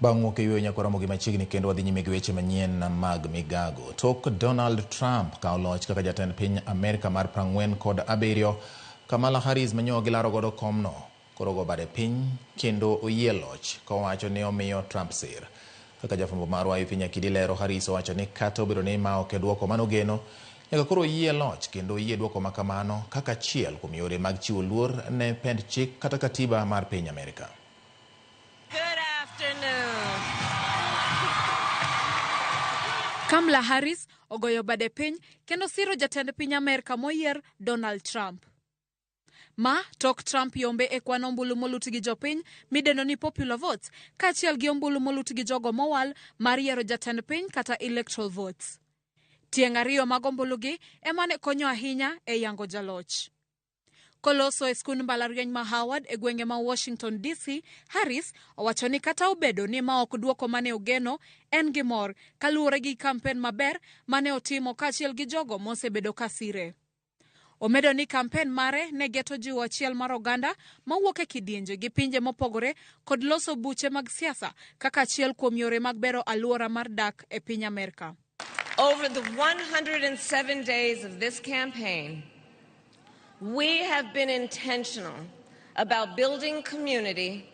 Bang' wuok e yweyo nyaka waromo gi machiegni kendo wadhi nyime gi weche manyien mag migago. Tok Donald Trump kawo loch kaka jatend piny Amerka mar 47, Kamala Harris manyo gilaro godo komno koro go bade piny kendo oyie loch kowacho ni omiyo Trump sir. Kaka jafwambo marwa Ifi Nyakidi lero, Harris owacho ni kata obedo ni ma ok e duoko manogeno, nyaka koro oyie loch kendo oyie duoko ma kamano kaka achiel kuom yore mag chiwo luor ne pend chik kata katiba mar piny Amerka. Good afternoon. Kamala Harris ogoyo bade piny kendo siro jatend piny Amerka moyier Donald Trump. Ma tok Trump yombe e kwan ombulu molut gi jopiny midendo ni popular votes kaachiel gi ombulu molut gi jogo mowal mar yiero jatend piny kata electoral votes. Tieng' ariyo mag ombulugi ema ne konyo ahinya e yango jaloch. Koloso e skund mbalariany ma Howard e gwenge ma Washington DC, Harris owacho ni kata obedo ni ma ok duoko mane ogeno, en gi mor kaluwore gi kampen maber mane otimo kaachiel gi jogo mosebedo ka sire. Omedo ni kampen mare ne geto jiwo achiel mar oganda mawuok e kidienje gi pinje mopogore kod loso buche mag siasa kaka achiel kuom yore mag bero alwora mar dak e piny Amerka. Over the 107 days of this campaign, we have been intentional about building community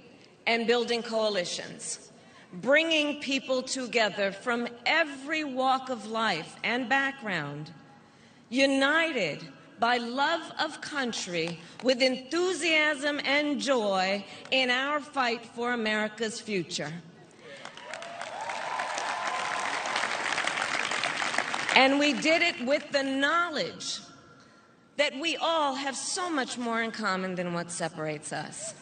and building coalitions, bringing people together from every walk of life and background, united by love of country with enthusiasm and joy in our fight for America's future. And we did it with the knowledge that we all have so much more in common than what separates us.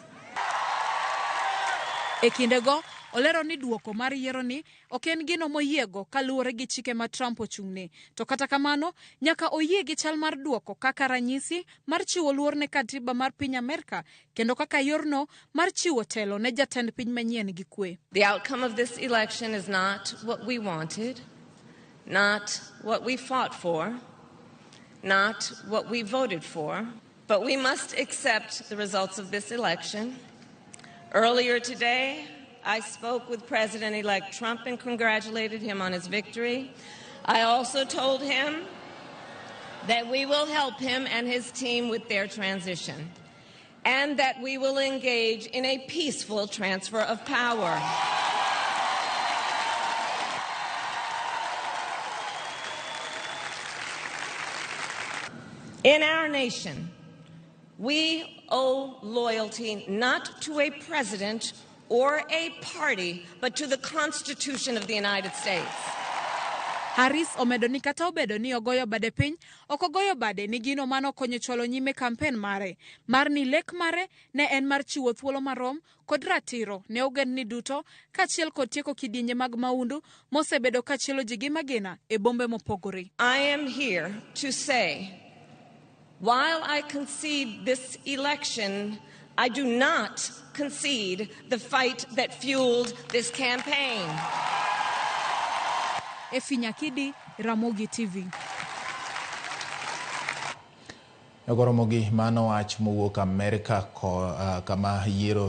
E kindego, olero ni duoko mar yiero ni ok en gino moyiego kaluwore gi chike ma Trump ochung'ne. To kata kamano, nyaka oyie gi chal mar duoko kaka ranyisi mar chiwo luor ne katiba mar piny Amerka kendo kaka yorno mar chiwo telo ne jatend piny manyien gi kwe. The outcome of this election is not what we wanted, not what we fought for, not what we voted for, but we must accept the results of this election. Earlier today, I spoke with President-elect Trump and congratulated him on his victory. I also told him that we will help him and his team with their transition and that we will engage in a peaceful transfer of power. In our nation, we owe loyalty not to a president or a party, but to the Constitution of the United States. Harris omedo ni kata obedo ni ogoyo bade piny, ok ogoyo bade ni gino mano konyo chwalo nyime kampen mare mar ni lek mare ne en mar chiwo thuolo marom kod ratiro ne ogendni duto kaachiel kod tieko kidienje mag maundu mosebedo ka chielo ji gi magina e bombe mopogore. I am here to say, while I concede this election, I do not concede the fight that fueled this campaign. Efi Nyakidi, Ramogi TV. Goromogi mano wach mowuok Amerka kama yiero